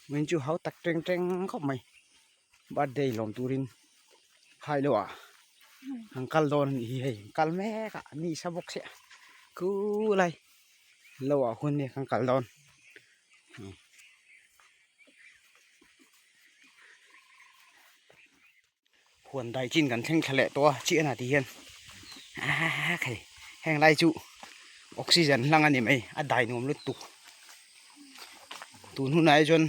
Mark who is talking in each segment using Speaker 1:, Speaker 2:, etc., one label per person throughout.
Speaker 1: Min chu hau tak teng teng khawp mai birthday lawm turin hai lo ah an kal dawn a nih hi hei an kal mek a mi sa bawk sia khulai lo ah hun nia kan kal dawn. Huan dai chin kan thleng thla leh tawh a chian ah ti hian hei heng lai chu oxygen hlang a ni mai a dai nuam lutuk tun hunah hi chuan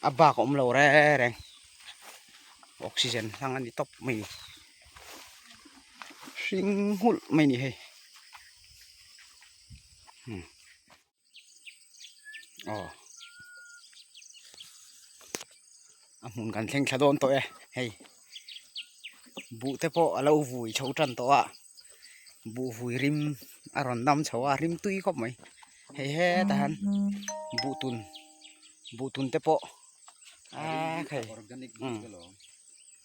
Speaker 1: a bak a awm lo reng reng oxygen hlang a ni tawp mai ni hring nghulh mai a ni hei. Aw a hmun kan thleng thla dawn tawh e hei buh te pawh a lo vui chho tan tawh a buh vui rim a rawn dam chho a rim tui khawp mai hei hetah hian buh tun buh tun te pawh a hei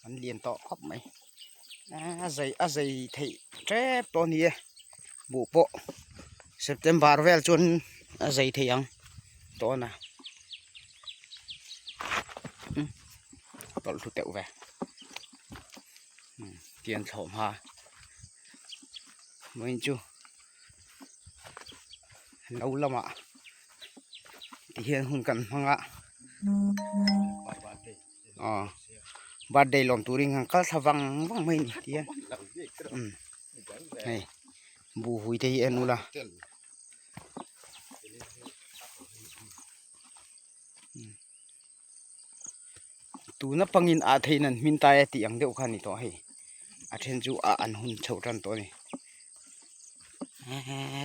Speaker 1: an lian tawh khawp mai a zei a zei theih tep tawh a ni e buh pawh september vel chuan a zei thei ang tawn a a tawlh hlu teuh ve tian thlawh hma vawiin chu lo lamah tihian hun kan hmang a. Aw birthday lawm turin kan kal thla vang vang mai a ni ti a umm hei buh hui te hi en ula tuna pangin ah theih nan hmin tai a tih ang deuh kha a ni tawh hei a then chu a an hun chhoh tan tawh a ni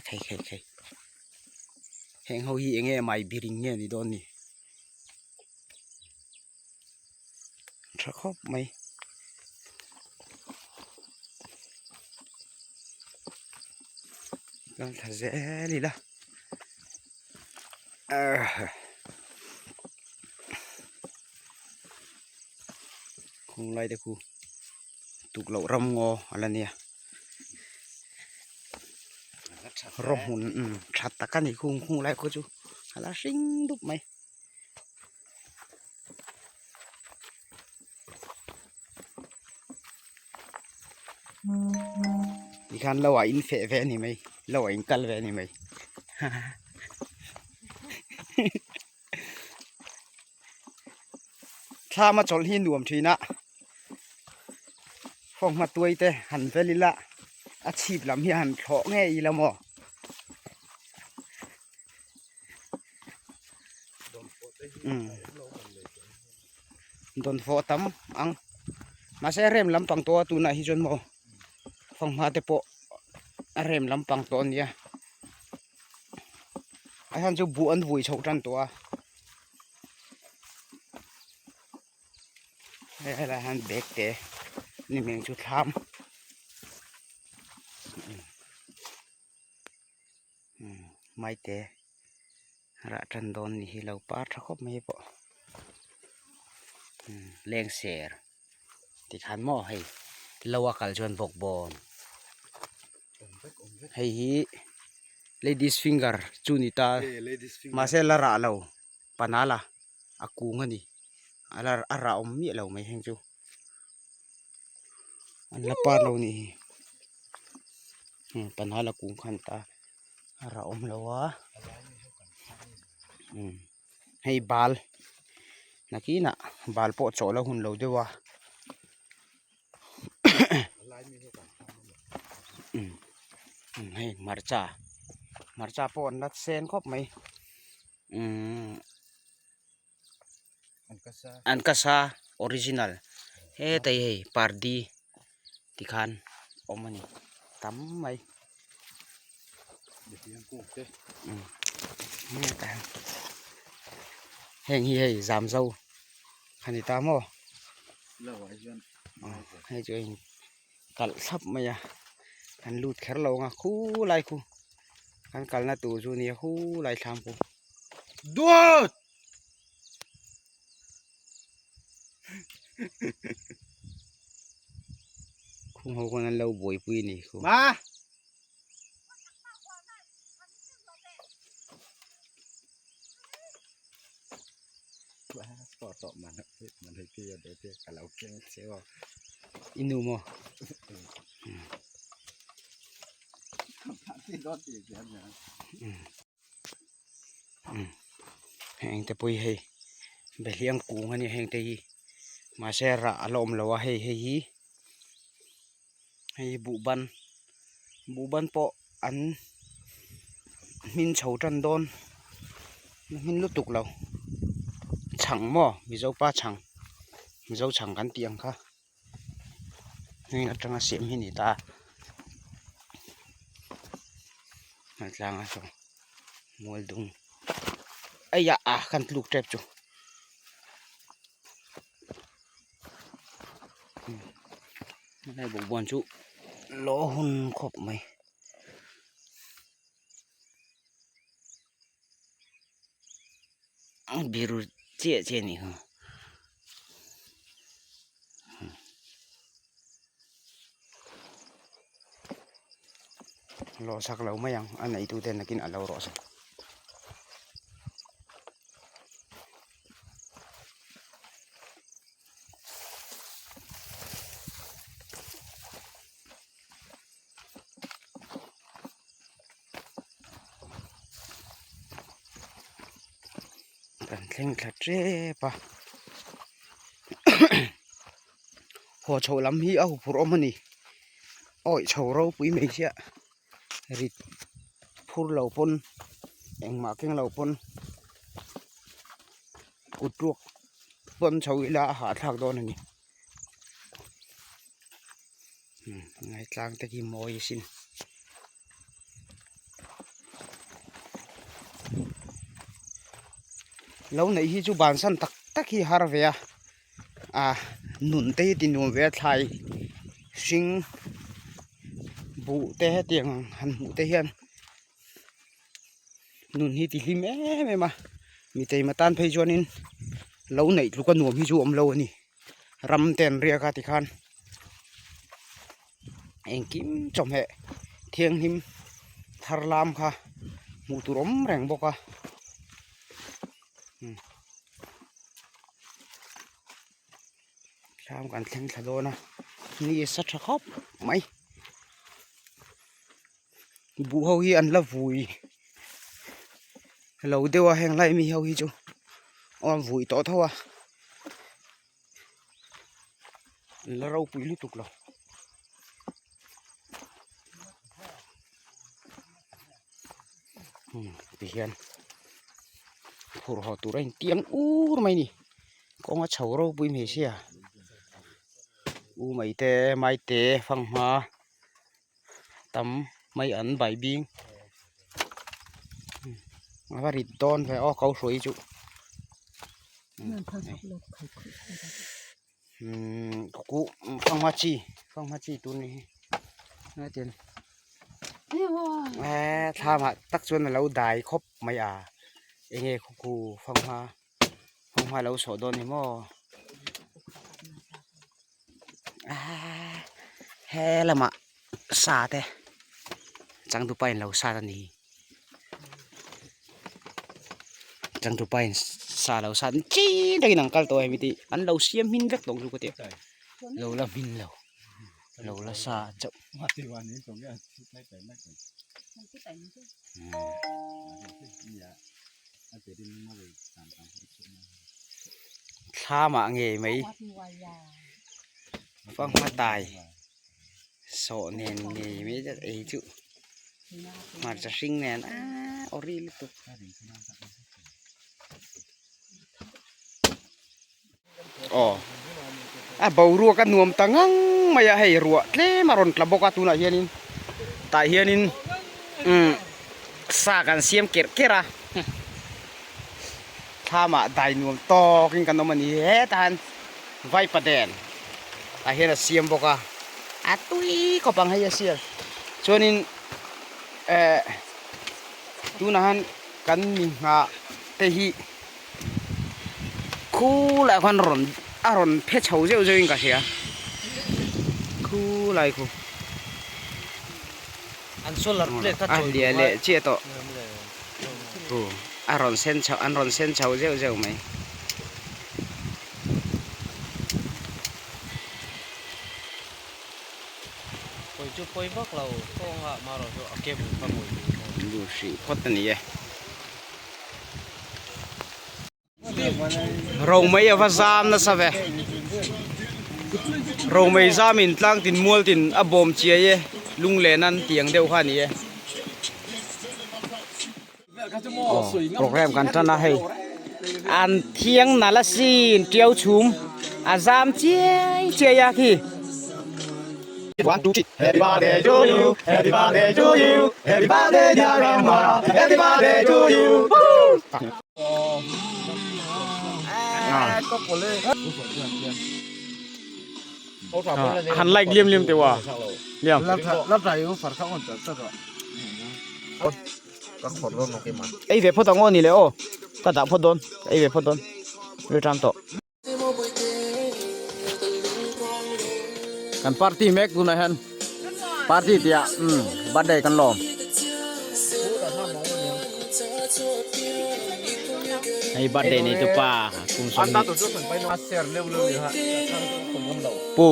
Speaker 1: khei khei khei heng ho hi eng nge mai biring nge ni dawn ni. Tha khawp mai kal thla zel ila khung lai te khu tukloh ram ngaw a la nia rawng hmun tha tak a ni khung khung lai khu chu a la hring dup mai. Tikhan lo ah in feh ve a ni mai lo ah in kal ve a ni mai thlam a chawlh hi nuam thin a fanghma tuai te han vel ila a chhip lam hi han thlawh ngei ila maw. Dawnfawh tam ang mahse a rem lampang tawh a tunah hi chuan maw fanghma te pawh a rem lampang tawh a nia a chhan chu buh an vui chhoh tan tawh a hei helaiah hian bag te ni hmel chu thlam. Maite rah tan dawn ni hi lo par tha khawp mai pawh leng ser tikhan maw hei lo a kal chuan bawk bawn hei hi ladies finger chu ni ta mahse la rah lo panala a kung a ni a la a rah awm miah lo mai heng chu. An la par lo nih hi heng panala kung khan ta a rah awm lo a umm hei bal nakinah bal pawh chawh la hun lo deuh a umm hei hmarcha hmarcha pawh an la sen khawp mai umm. An ka sa original hetai hei pardi tikhan awm a ni tam mai heng hi hei zam zo a ni ta maw hei chu a in kalh thlap mai a an lut kher lo ang a khulai khu kan kalna tur chu a nia khulai thlam khu.
Speaker 2: Duat!
Speaker 1: Khung ho khawn an lo buaipui a ni khu.
Speaker 2: Ma!
Speaker 1: I nu maw? Heng te pawh hi hei behliang kung a nia heng te hi mahse rah a la awm lo a hei hei hi hei hi buhban buhban pawh an hmin chho tan dawn hmin lutuk lo chhang maw mizo pa chhang mizo chhang kan tih ang kha. Heng atanga siam hi a ni ta a hmai tlangah sawn mual dung eia a kan tluk tep chu helai bawkbawn chu lawh hun khawp mai. Biru chiah chiah a nih kha lawh sak lo mai ang a neitu te nakin a lo rawh sak. Kan thleng thla tep a haw chhoh lam hi a huphurh awm a ni awih chho ropui mai chiah rit phur lo pawn engmah keng lo pawn kut ruak pawn chho ila a hahthlak dawn a ni. Ngaitlang te khi mawi asin lo neih hi chu bansan tak tak hi har ve a ah nun te hi ti nuam ve a thlai hring buh te hetiang han hmuh te hian nun hi ti hlim em em a mi teima tan phei chuanin lo neih tluk a nuam hi chu awm lo a ni. Ram te an riak a tikhan engkim chawhmeh thianghlim thar lam kha hmuh tur awm reng bawk a thlam kan thleng thla dawn a ni a sa tha khawp mai buh ho hi an la vui lo deuh a heng lai mi ho hi chu aw an vui tawh tho a an la ropui lutuk lo. Tihian phurh haw tur a intiang ur mai a ni kawng a chho ropui mai sia u mai te mai te fanghma. Tam mai an bai bing a va rit dawn ve aw ko hruai chu umm kuh fanghma chi fanghma chi tur ni hi hetiang eee thlamah tak chuan a lo dai khawp mai a eng nge khu fanghma fanghma a lo sawh dawn ni maw. He lamah sa te changtupa in lo sat a ni changtupa in sa lo sat chiin takin an kal tawh a hemi te an lo siam hmin vek tawh chu ka ti lo la hmin lo lo la sa chauh. Thlamah ngei mai fanghma tai sawh nen ngei mai zet ei chu hmarcha hring nen aaa aw ri lutuk. Aw a boruak a nuam ta ngang mai a hei ruah tlem a rawn tla bawk a tunah hianin tah hianin umm sa kan siam kerh kerh a thlamah dai nuam tawkin kan awm a ni hetah hian vaipa den tah hian a siam bawk a a tui khawp ang hei a sial chuanin eh tunah hian kan mi nghah te hi. Khu lai khuan rawn a rawn phe chho zeuh zeuh in ka hria khu lai khu
Speaker 2: An solar plate kha
Speaker 1: a hliah leh chiah tawh khu a rawn sen chho an rawn sen chho zeuh zeuh mai.
Speaker 3: pawi vak lo kawngah marawh chu a cable kha mawi duh maw.
Speaker 1: Duh hrih phawt a ni e. Romei a va zam nasa ve. Romei zamin tlang tin mual tin a bawm chiai e lunglen an tih ang deuh kha a ni e. Program kan tan a hei an thiang nalh asin tiau chhum a zam chiai chiai a khi.
Speaker 4: One two three happy birthday to you happy birthday to you happy birthday dear grandma happy birthday to you
Speaker 1: Han like liam liam teh wa liam. Ei ve phawt ang aw ni le aw ka dah phawt dawn ei ve phawt dawn ri tan tawh. Kan party mek tunah hian party tih ah umm birthday kan lawm. Hei birthday nei tu pa kum sawmhnih pu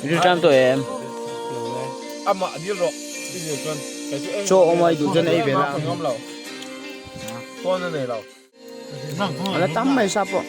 Speaker 1: ri tan tawh em. Chaw awm a i duh chuan ei ve la a la tam mai sa pawh.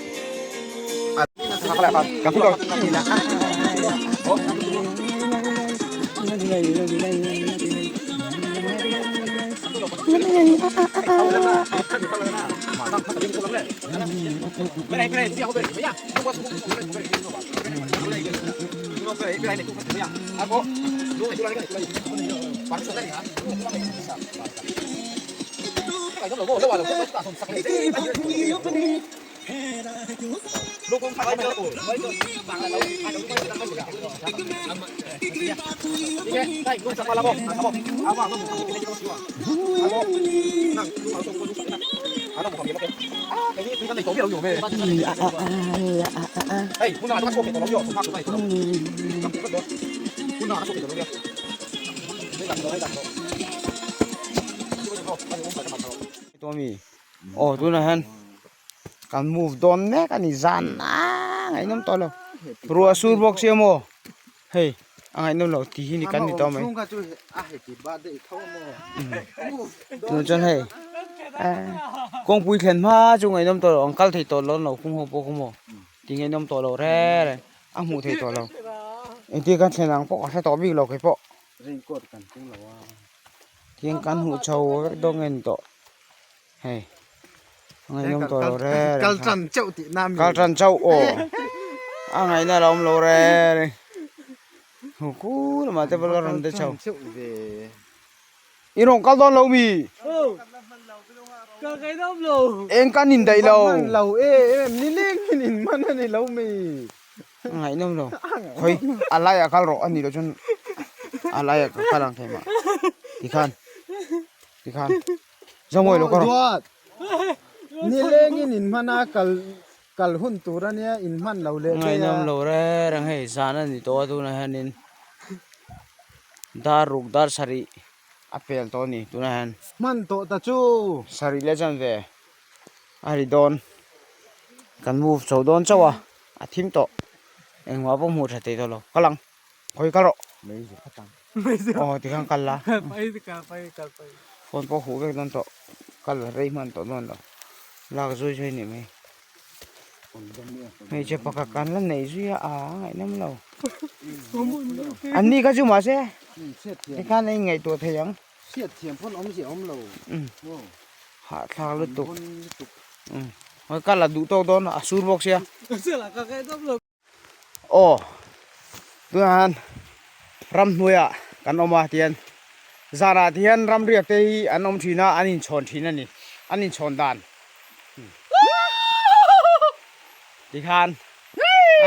Speaker 1: Aw tunah hian kan move dawn mek a ni zan a ngaihnawm tawh lo ruah sur bawk sia maw hei a ngaihnawm loh tih hi ni kan ni tawh mai tunah chuan hei kawngpui thlen hma chu ngaihnawm tawh lo an kal thei tawh lo an lo khung ho pawh kha maw tih ngaihnawm tawh lo reng reng a hmuh theih tawh lo engtin kan thlen ang pawh ka hre tawh bik lo keipawh. Tiang kan hmuh chho vek dawn nge ni tawh hei a ngaihnawm tawh lo re reng
Speaker 2: kal tan chauh tih na mi
Speaker 1: kal tan chauh aw a ngaihna a lo awm lo re reng hu kul mah te pawh la rawn de chho i rawn kal dawn lo mi eng kan indaih lo
Speaker 2: lo e em ni leng in in man a ni lo mi
Speaker 1: A ngaihnawm lo khawi a laiah kal rawh a nih loh chuan a laiah ka kal ang thei mah tikhan tikhan zawmawi lo ka rawh
Speaker 2: nilengin in hman a kal kal hun tur a nia in hman lo leh
Speaker 1: a ngaihnawm lo reng reng hei zan a ni tawh a tunah hianin dar ruk dar sarih a pel tawh a ni tunah hian
Speaker 2: hman tawh ta chu
Speaker 1: sarih leh chuan ve a ri dawn kan move chho dawn chauh a. A thim tawh engmah pawh hmuh tha thei tawh lo kal ang khawi kal rawh aw tikhan kal la phone pawh huh vek dawn tawh kal rei hman tawh dawn lo lak zui zui a nih mai hmeichhe pakhat kan la nei zui a a ngaihnawm lo an ni kha chu mahse tikhan a inngaihtuah thei ang hahthlak lutuk. Hei ka la duh tawk dawn a sur bawk sia aw tunah hian ramhnuaiah kan awm a tihian zanah te hian ramriak te hi an awm thin a an inchhawn thin a ni an inchhawn dan tikhan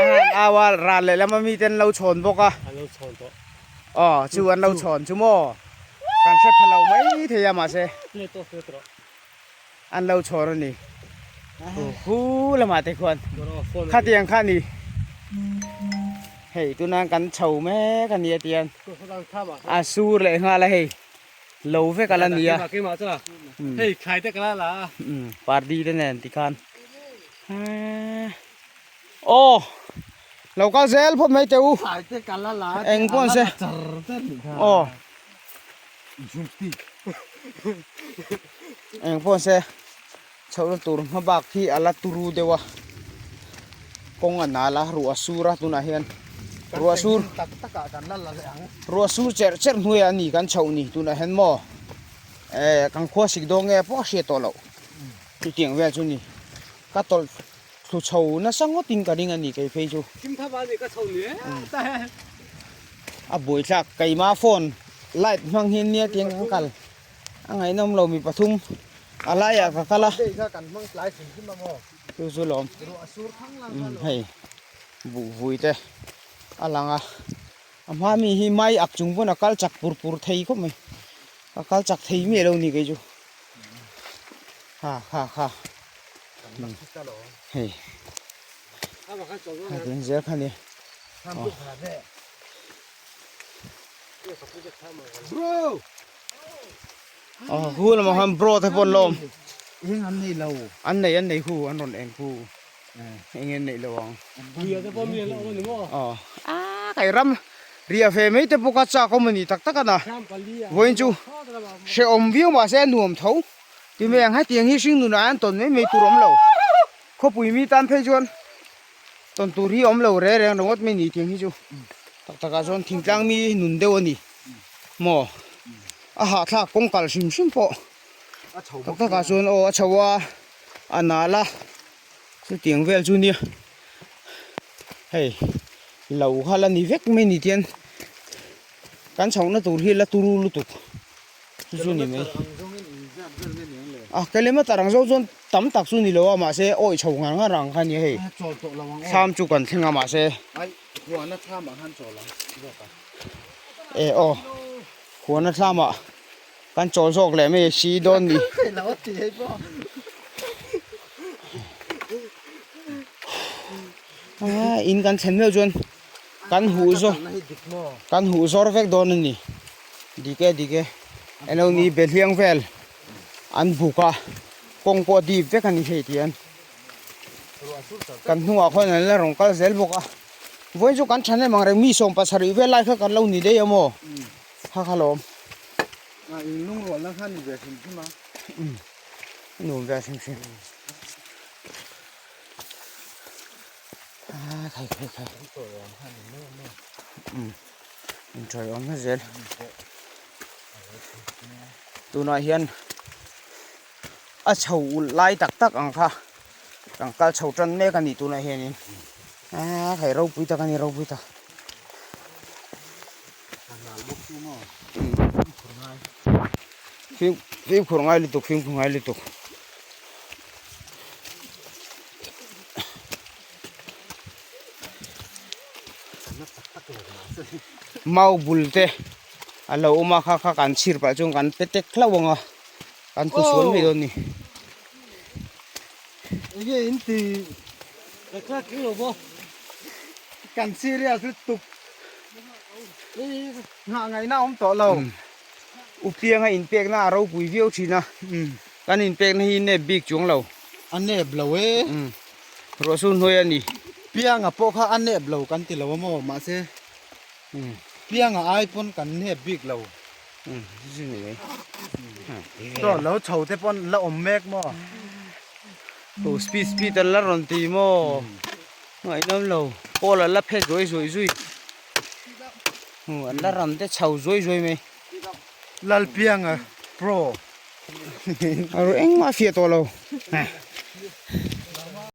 Speaker 1: a han au a ral lehlam ami te an lo chhawn bawk a aw chu an lo chhawn chu maw kan hre pha lo mai thei a mahse. An lo chhawr a ni. Hu lamah te khuan khatiang kha a ni. Hei tuna kan chho mek a ni a tihian a sur leh nghal a hei lo vek a la ni a. Pardi te nen tikhan aw. Lo kal zel phawt mai teh u. Eng pawh an se. Aw. Eng pawh an se. Chhohna tur hma bak hi a la turu deuh a. Kawng a nal a, ruah a sur a tunah hian. Ruah sur. Ruah sur cherh cherh hnuaiah a ni kan chhoh ni tunah hian maw. Eh kan khua sik dawn nge pawh a hriat tawh loh. Chutiang vel chu ni. Ka tawlh thlu chho nasa ngawtin ka ring a ni kei phei chu. A buaithlak keima phone light hmang hian nia tiang kan kal a ngaihnawm lo mi pathum a laiah ka kal a chu chu lawm hei buh vui te a lang a a hma mi hi mai ak chung pawn a kal chak pur pur thei khawp mai a kal chak thei miah lo ni kei chu ha kha kha hei a ding zel kha ni
Speaker 2: Bro!
Speaker 1: Oh, hu lamah khan bro te pawh an la awm.
Speaker 2: Eng an nei lo.
Speaker 1: An nei an nei hu an rawn eng hu. Eng an neih lo ang.
Speaker 3: Ria te pawh mi an la awm a ni maw?
Speaker 1: Aw. Ah, kai ram ria ve mai te pawh ka chak awm a ni tak tak a na. Vawiin chu hrehawm viau mahse a nuam tho. Ti mai ang hetiang hi hring nunah an tawn mai mai tur awm lo. Khawpui mi tan phei chuan tawn tur hi awm lo reng reng ringawt mai ni tiang hi chu. Tak takah chuan thingtlang mi nun deuh a ni maw? A hahthlak kawng kal hrim hrim pawh tak takah chuan aw a chho a, a nal a chutiang vel chu nia. Hei lo kha la ni vek mai ni tian kan chhohna tur hi la turu lutuk. Chu chu ni mai. A kilometer ang zawng chuan tam tak chu ni lo a mahse awih chho ngar ngar ang kha nia hei. Thlam chu kan thleng a mahse. E aw huana thlam ah kan chawl zawk leh mai si dawn ni. In kan thlen meuh chuan kan huh zawk kan huh zawr vek dawn a ni. Dik e dik e eng ni behliang vel an buk a kawng pawh a dip vek a ni hei tihian kan hnungah khuan an la rawn kal zel bawk a vawiin chu kan thahnem ang reng mi sawm pasarih vel lai kha kan lo ni daih a maw kha kha lawm nuam ve hrim hrim a khai khai khai Inṭhawi awm na zel tunah hian a chho ulh lai tak tak ang kha kan kal chho tan mek a ni tunah hianin aaa hei ropui tak a ni ropui tak fimkhur ngai lutuk fimkhur ngai lutuk. Mau bul te a lo awm a kha kha kan chhir pah chuan kan pe tek hlauh ang a kan tlu sual mai dawn a ni.
Speaker 2: Enge in ti kan serious lutuk nghah ngaihna awm tawh lo.
Speaker 1: Upianga inpekna a ropui viau thin a kan inpekna hi nep bik chuang lo.
Speaker 2: A nep lo e.
Speaker 1: Ruah su hnuai a ni.
Speaker 2: Pianga pawh kha a nep lo kan ti lo a maw mahse Pianga ai pawn kan nep bik lo. Chaw lo chho te pawn la awm mek maw.
Speaker 1: Ho speed speed an la rawn ti maw. Ngaihnawm lo. Pawl an la phet zuai zuai zui. An la ram te chho zuai zuai mai.
Speaker 2: Lalpianga pro.
Speaker 1: A ru engmah a fiah tawh lo.